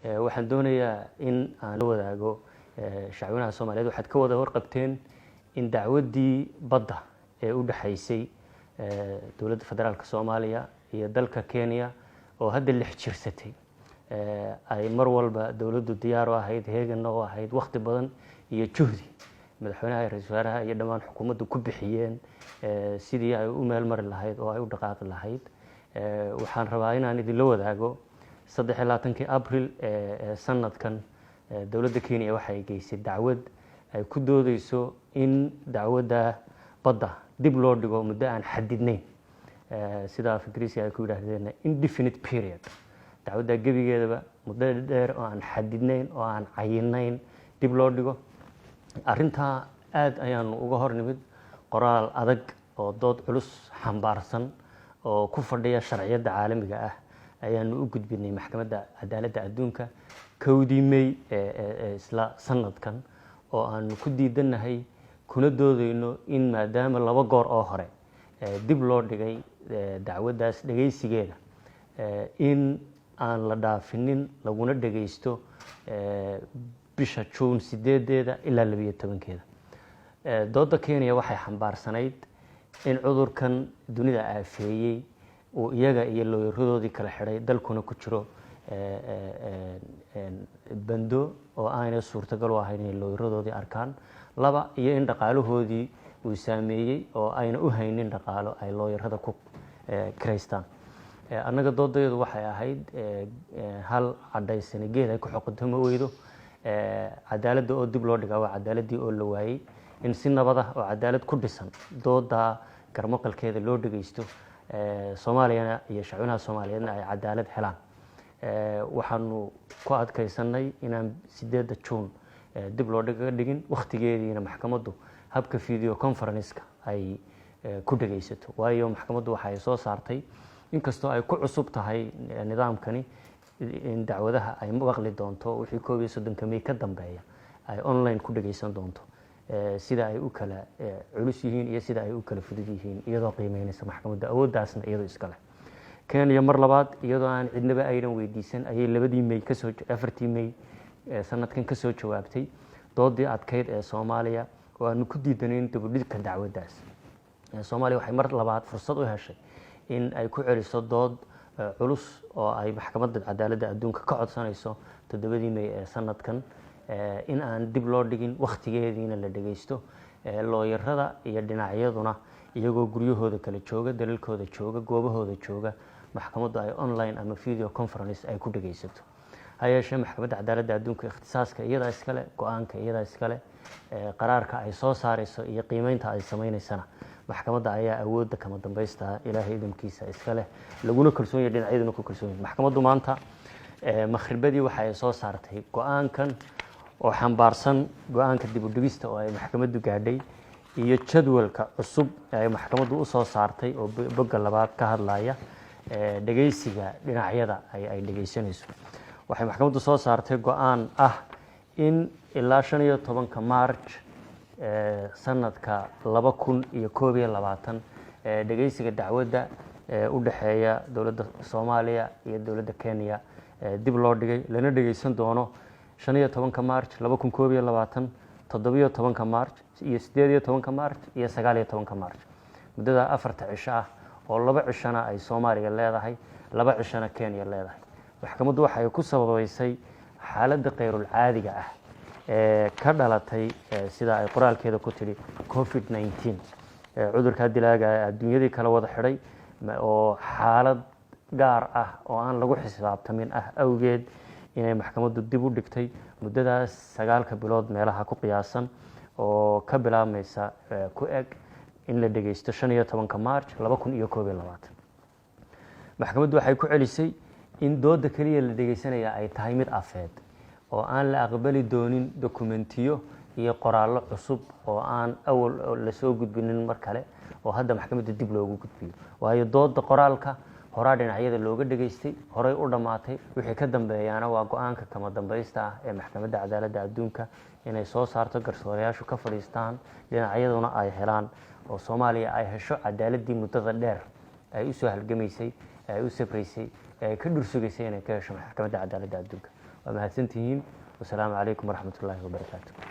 Waxaan doonayaa in aan la wadaago shacweynaha Soomaaliyeed. Waxaad ka wada warqabteen in dacwaddii badda ee u dhexaysay Dowladda Federaalka Soomaaliya iyo dalka Kenya, oo hadda 6 jirsatay, ay mar walba dowladdu diyaar u ahayd, heeganna u ahayd, wakhti badan iyo juhdi madaxweynaha iyo ra-isul wasaaraha iyo dhammaan xukuumaddu ku bixiyeen sidii ay u meel mari lahayd oo ay u dhaqaaqi lahayd. Waxaan rabaa inaan idinla wadaago 23-kii Abril ee sanadkan dowladda Kenya waxay geysay dacwad ay ku doodeyso in dacwadda badda dib loo dhigo muddo aan xadidnayn, sida af Ingiriisiga ay ku yidhaahdeen indefinite period. Dacwadda gebigeedaba muddo dheer oo aan xadidnayn oo aan cayinayn dib loo dhigo. Arrintaa aada ayaanu uga hor nimid, qoraal adag oo dood culus xambaarsan oo ku fadhiya sharciyadda caalamiga ah ayaanu u gudbinay Maxkamadda Cadaaladda Adduunka 1dii May ee isla sanadkan, oo aanu ku diidanahay kuna doodeyno in maadaama laba goor oo hore dib loo dhigay dacwaddaas dhegaysigeeda, in aan la dhaafinin, laguna dhegaysto bisha Juun 8-deeda ilaa 12-keeda. Doodda Kenya waxay xambaarsanayd in cudurkan dunida aafeeyey uu iyaga iyo looyaradoodii kala xidhay, dalkuna ku jiro bando oo aanay suurtagal u ahayn inay looyaradoodii arkaan. Laba, iyo in dhaqaalahoodii uu saameeyey oo ayna u haynin dhaqaalo ay looyarada ku kiraystaan. Annaga doodayadu waxay ahayd hal cadhaysani geed ay ku xoqonto ma weydo. Cadaaladda oo dib loo dhigaa waa cadaaladdii oo la waayey. In si nabad ah oo cadaalad ku dhisan doodaa garmaqalkeeda loo dhegeysto, Soomaaliyana iyo shacweynaha Soomaaliyeedna ay cadaalad helaan. Waxaanu ku adkaysanay inaan 8-da Juun dib loo dhigin, wakhtigeediina maxkamaddu habka video conference-ka ay ku dhegaysato, waayo maxkamaddu waxa ay soo saartay, inkastoo ay ku cusub tahay nidaamkani, in dacwadaha ay maqli doonto wixii 31-ka May ka dambeeya ay online ku dhegaysan doonto, sida ay u kala culus yihiin iyo sida ay u kala fudud yihiin, iyadoo qiimeynaysa maxkamadda, awooddaasna iyadoo iska leh. Kenya mar labaad, iyadoo aan cidnaba aynan weydiisan, ayay 2dii May kasoo, 4tii May sanadkan kasoo jawaabtay doodii adkeyd ee Soomaaliya oo aanu ku diidanayn dibudhigka dacwaddaas. Soomaaliya waxay mar labaad fursad u heshay in ay ku celiso dood culus oo ay Maxkamadda Cadaaladda Adduunka ka codsanayso 7dii May ee sanadkan in aan dib loo dhigin, wakhtigeediina la dhegaysto, looyarada iyo dhinacyaduna iyagoo guryahooda kala jooga, dalalkooda jooga, goobahooda jooga, maxkamaddu ay online ama video conference ay ku dhegaysato. Ha yeeshee, Maxkamadda Cadaaladda Adduunka ikhtisaaska iyadaa iskale, go-aanka iyadaa iskale, qaraarka ay soo saareyso iyo qiimeynta ay sameyneysana maxkamadda ayaa awoodda kama dambaysta, Ilaahay idamkiisa, iska leh, laguna kalsoon yahay, dhinacyaduna ku kalsoon yahay. Maxkamaddu maanta makhribadii waxa ay soo saartay go-aankan oo xambaarsan go-aanka dib u dhigista oo ay maxkamaddu gaadhay iyo jadwalka cusub ee ay maxkamaddu usoo saartay oo bogga labaad ka hadlaya dhegeysiga dhinacyada ay dhegeysanayso. Waxay maxkamaddu soo saartay go-aan ah in ilaa 15-ka March sanadka 2021 dhegeysiga dacwadda u dhexeeya dowladda Soomaaliya iyo dowladda Kenya dib loo dhigay, lana dhegeysan doono 15-ka March 2021, 17-ka March iyo 18-ka March iyo 19-ka March, muddada afarta cisho ah oo 2 cishona ay Soomaaliya leedahay, 2 cishona Kenya leedahay. Maxkamaddu waxay ku sababeysay xaaladda khayrul caadiga ah ee ka dhalatay, sida ay qoraalkeeda ku tidhi, COVID-19, cudurkaa dilaaga ee adduunyadii kala wada xidhay, oo xaalad gaar ah oo aan lagu xisaabtamin ah awgeed inay maxkamaddu dib u dhigtay muddadaas 9-ka bilood meelaha ku qiyaasan, oo ka bilaabmaysa, ku eg in la dhegeysto 15-ka March 2021. Maxkamaddu waxay ku celisay in dooda keliya la dhegeysanaya ay tahay mid afeed oo aan la aqbali doonin dokumentiyo iyo qoraallo cusub oo aan awal lasoo gudbinin mar kale oo hadda maxkamadda dib loogu gudbiyo, waayo dooda qoraalka horaa dhinacyada looga dhegaystay, horay u dhammaatay. Wixii ka dambeeyaana waa go-aanka kama dambaysta ah ee Maxkamadda Cadaaladda Adduunka inay soo saarto, garsoorayaashu ka fadhiistaan, dhinacyaduna ay helaan oo Soomaaliya ay hesho cadaaladdii muddada dheer ay usoo halgamaysay, ay u safraysay, ee ay ka dhursugaysay inay ka hesho Maxkamadda Cadaaladda Adduunka. Waa mahadsantihiin. Wasalaamu calaykum waraxmat ullaahi wabarakaatu.